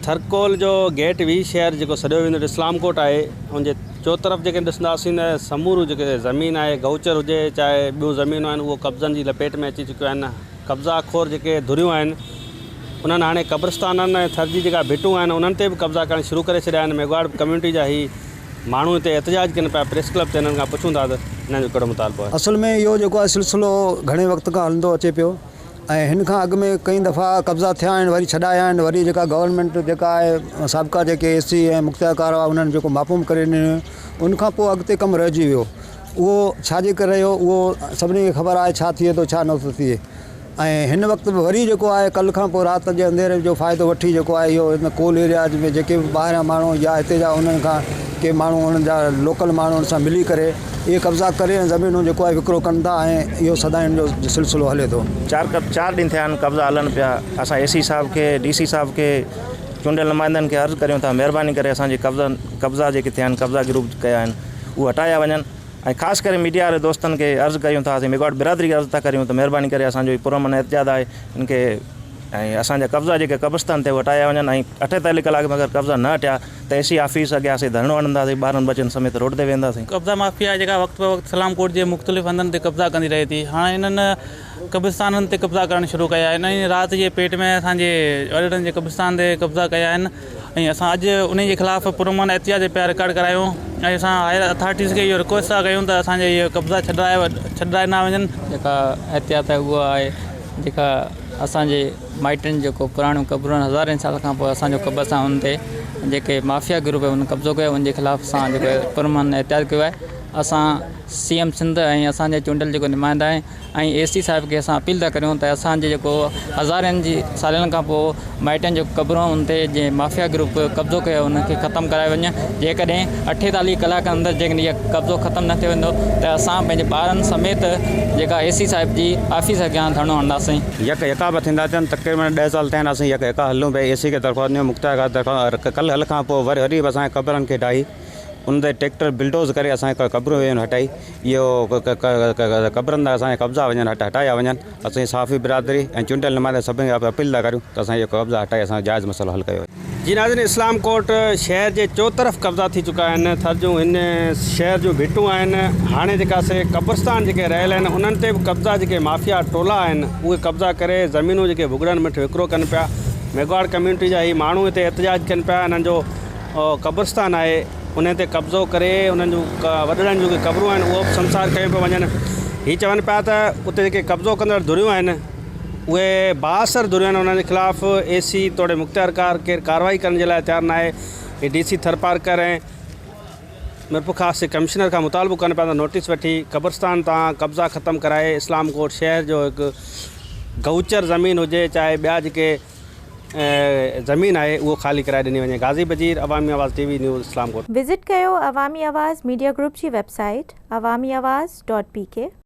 ٿرڪول جو gate V شهر جيڪو سڏيو ويندو اسلام ڪوٽ آهي ان جي چوطرف جيڪڏهن ڏسنداسين ته سمورو جيڪي زمين آهي گئوچر هجي چاهي ٻيون زمينون آهن اهو قبضن جي لپيٽ ۾ اچي چڪيون آهن قبضا خور جيڪي ڌريون آهن انهن هاڻي قبرستانن ۽ ٿر جي جيڪا ڀٽون آهن انهن تي به قبضا ڪرڻ شروع ڪري ڇڏيا آهن ميگهواڙ ڪميونٽي جا هي ماڻهو هتي احتجاج ڪن پيا پريس ڪلب تي هنن کان پڇون ٿا ته هنن جو ڪهڙو مطالبو آهي. اصل ۾ اهو جيڪو آهي سلسلو گهڻي وقت کان هلندو اچي پيو ۽ هن کان اڳ ۾ ڪئين دفعا قبضا ٿيا آهن وري ڇڏايا آهن وري جيڪا گورنمينٽ جيڪا آهي سابقا جيڪي اي سي ۽ مختيارڪار هئا انهن جيڪو ماپوم ڪري ڏنو ان کان پوء اڳتي ڪم رهجي ويو اهو ڇا جي ڪري رهيو اهو سڀني کي خبر آهي ڇا ٿئي ٿو ڇا نٿو ٿئي ۽ هن وقت به وري جيڪو آهي ڪل کان پوء رات جي انڌيري جو فائدو وٺي جيڪو آهي اهو هن ڪول ايريا ۾ جيڪي به ٻاهريان ماڻهو يا هتي جا انهن کان ڪي ماڻهو انهن جا لوڪل ماڻهن سان ملي ڪري اهي قبضا ڪري ۽ زمينون جيڪو آهي وڪرو ڪن ٿا ۽ اهو سدائين ان جو سلسلو هلي ٿو. چار ڏينهن ٿيا آهن قبضا هلن پيا اسان اي سي صاحب کي ڊي سي صاحب کي چونڊيل نمائندن کي عرض ڪريون ٿا مهرباني ڪري اسان جي قبضن قبضا جيڪي ٿيا آهن قبضا گروپ ڪيا آهن اهي هٽايا وڃن ۽ خاص ڪري ميڊيا واري دوستن کي عرض ڪريون ٿا اسين ميگهواڙ برادري کي عرض ٿا ڪريون ته مهرباني ڪري اسان جو هي پرامن احتجاج آهي ان کي ۽ اسان جا قبضا جيڪي قبرستان تي اهي هٽايا وڃن ۽ 48 ڪلاڪ ۾ اگر قبضا نه هٽيا ته اي سي آفيس اڳيان اسين ڌرڻو هڻنداسين ٻارن ٻچن سميت روڊ تي ويهنداسين. قبضا مافيا جيڪا وقت به وقت سلام ڪوٽ جي مختلف هنڌن تي قبضا ڪندي رهي ٿي هاڻي انهن قبرستانن تي قبضا ڪرڻ شروع ڪيا آهن ۽ رات جي پيٽ ۾ اسان جي وڏڙن جي قبرستان تي قبضا ڪيا آهن ۽ اسان اڄ انهي جي خلاف پرامن احتجاج پيا رڪارڊ ڪرايون ۽ اسان هائر اٿارٽيز کي اهو رڪويسٽ ٿا ڪيون ته اسان جا اهي قبضا ڇڏرايا ڇڏرائي نه وڃن. جيڪا احتياط آهي اها آهي جيڪا اسان جي مائٽن جيڪو پراڻيون قبرون آهن هزارين سال کان پوء اسان جو قبر آهي ان تي جيڪي مافيا گروپ ان قبضو ڪيو ان جي خلاف اسان جيڪو پرامن احتجاج ڪيو آهي اسان سي ايم سنڌ ۽ اسان جي چونڊيل جيڪو نمائندا آهن ۽ اي سي صاحب کي اسان اپيل ٿا ڪريون ته اسان جي جيڪو هزارين جي سالن کان پوء مائٽن جو قبرون ان تي جنهن مافيا گروپ قبضو ڪيو ان کي ختم ڪرايو وڃي جيڪڏهن 48 ڪلاڪن اندر جيڪڏهن اهو قبضو ختم نه ٿيو ويندو ته اسان پنهنجي ٻارن سميت جيڪا اي سي صاحب جي آفيس اڳيان ڌرڻو هڻنداسين. يڪ يڪا به ٿيندا اچن تقريبن 10 سال ٿيا آهن اسين يڪ يڪا هلون پيا اي سي کي درخواست ڏني مختيار کي درخواست ڪلهه هل کان پوء وري وري به اسان جي قبرن کي ڊاهي ان تي ٽريڪٽر بلڊوز ڪري اسان جي قبرون وڃن هٽائي اهو قبرن تان اسان جا قبضا وڃن هٽايا وڃن اسين صحافي برادري ۽ چونڊيل نمائندا سڀني کي اپيل ٿا ڪريون ته اسان جو قبضا هٽائي اسان جو جائز مسئلو حل ڪيو وڃي. جي ناظرين اسلام ڪوٽ شهر جي چوطرف قبضا ٿي چڪا آهن ٿر جون هن شهر جون ڀٽون آهن هاڻي جيڪا سي قبرستان جيڪي رهيل آهن انهن تي به قبضا جيڪي مافيا ٽولا آهن اهي قبضا ڪري زمينون جيڪي ڀڳڙن مٺ وڪرو ڪن پيا ميگهواڙ ڪميونٽي جا هي ماڻهو هتي احتجاج ڪن پيا انهن جو قبرستان آهي انهي تي قبضو ڪري انهن جون وڏڙن جون جيڪي قبرون آهن اهو به سنسار ڪيون پيو وڃن هي چون پيا ته اتي جيڪي قبضو ڪندڙ ڌريون آهن اهي بااثر ڌريون آهن انهن جي خلاف اي سي توڙي مختيارڪار ڪير ڪارروائي ڪرڻ جي لاء تيار ناهي هي ڊي سي ٿرپارڪر ۽ ميرپورخاص جي ڪمشنر کان مطالبو ڪن پيا ته نوٽيس وٺي قبرستان تان قبضا ختم ڪرائي اسلام ڪوٽ شهر جو هڪ گئوچر زمين هجي چاهي ٻيا جيڪي زمين آهي اهو خالي ڪرائي ڏني وڃي Ghazi Bajeer Awami Awaz T V news Islamkot. Visit ڪيو عوامي آواز ميڊيا گروپ جي web site Awami Awaz dot P K.